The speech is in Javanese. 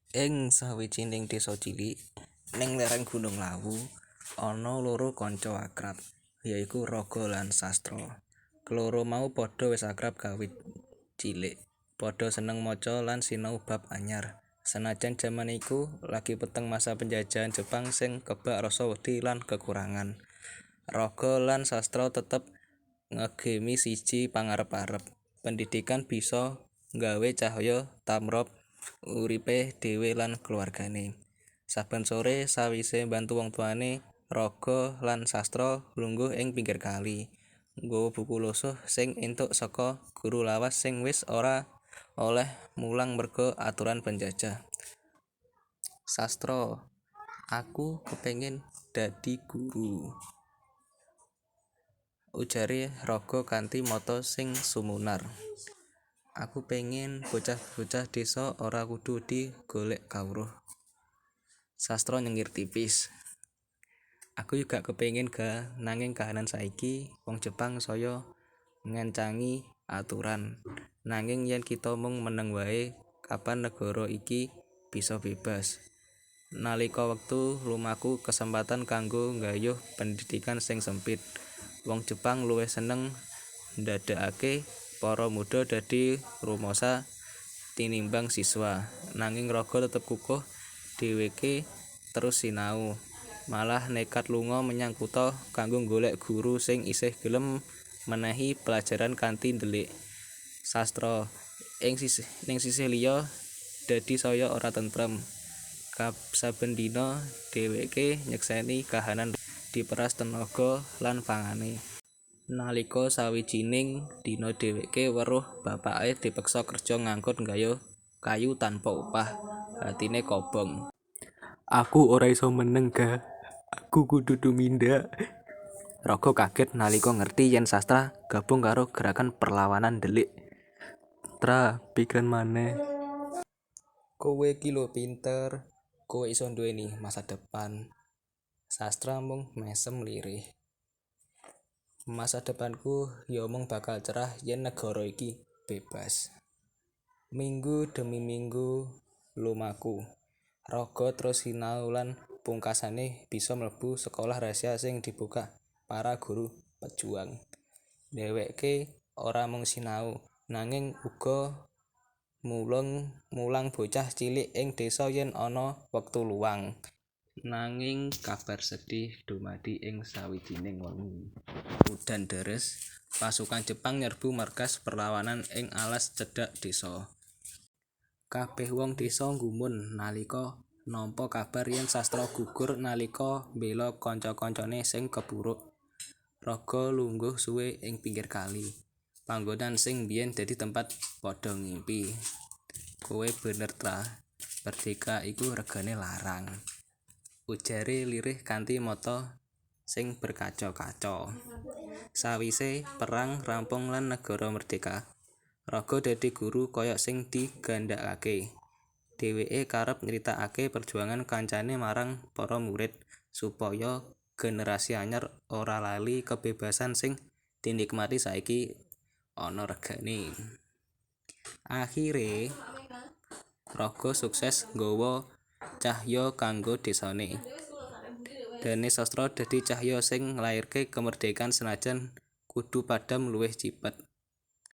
Ing sawijining desa cilik ning lereng Gunung Lawu ana loro kanca akrab, yaiku Raga lan Sastra. Keloro mau padha wis akrab kawit cilik, padha seneng maca lan sinau bab anyar. Senajan jaman iku lagi peteng masa penjajahan Jepang sing kebak rasa wedi lan kekurangan. Raga lan Sastra tetep ngegemi siji pangarep-arep, pendidikan bisa nggawe cahya tumrap uripe dhewe lan keluargane. Saben sore sawise mbantu wong tuane, Raga lan Sastra lungguh ing pinggir kali, nggawa buku lusuh sing entuk saka guru lawas sing wis ora oleh mulang merga aturan penjajah. "Sastra, aku kepengin dadi guru," ujare Raga kanthi mata sing sumunar. "Aku pengin bocah-bocah desa ora kudu wedi golek kawruh." Sastra nyengir tipis. "Aku yo gak kepengin, Ga, nanging kahanan saiki wong Jepang saya ngencangi aturan. Nanging yen kita mung meneng wae, kapan negara iki bisa bebas?" Nalika wektu lumaku, kesempatan kanggo nggayuh pendidikan sing sempit. Wong Jepang luwih seneng ndadekake para muda dadi rumasa tinimbang siswa. Nanging Raga tetep kukuh, dheweke terus sinau, malah nekat lunga menyang kutha kanggo golek guru sing isih gelem menehi pelajaran kanthi ndelik. Sastra, ing sisih liya, dadi saya ora tentrem. Saben dina dheweke nyekseni kahanan diperas tenaga lan pangane. Nalika sawijining dina dheweke weruh bapake dipeksa kerja ngangkut nggayuh kayu tanpa upah, hatine kobong. "Aku ora isa meneng, Ga. Aku kudu tumindak." Raga kaget nalika ngerti yen Sastra gabung karo gerakan perlawanan ndelik. "Tra, pikiren maneh. Kowe iki lho pinter, kowe iso nduweni masa depan." Sastra mung mesem lirih. "Masa depanku ya mung bakal cerah yen negara iki bebas." Minggu demi minggu lumaku, Raga terus sinau lan pungkasane bisa mlebu sekolah rahasia sing dibukak para guru pejuang. Dheweke ora mung sinau, nanging uga mulang bocah cilik ing desa yen ana wektu luang. Nanging kabar sedih dumadi ing sawijining wengi. Udan deres, pasukan Jepang nyerbu markas perlawanan ing alas cedhak desa. Kabeh wong desa nggumun nalika nampa kabar yen Sastra gugur nalika mbela kanca-kancane sing kepuruk. Raga lungguh suwe ing pinggir kali, panggonan sing biyen dadi tempat padha ngimpi. "Kowe bener, Tra. Merdeka iku regane larang," ujare lirih kanthi mata sing berkaca-kaca. Sawise perang rampung lan negara merdeka, Raga dadi guru kaya sing digandhakake. Dheweke kerep nyritakake perjuangan kancane marang para murid, supaya generasi anyar ora lali kebebasan sing dinikmati saiki ana regane. Akhire, Raga sukses nggawa cahya kanggo desane. Dene Sastra dadi cahya sing nglairke kemerdekaan senajan kudu padham luwih cipet.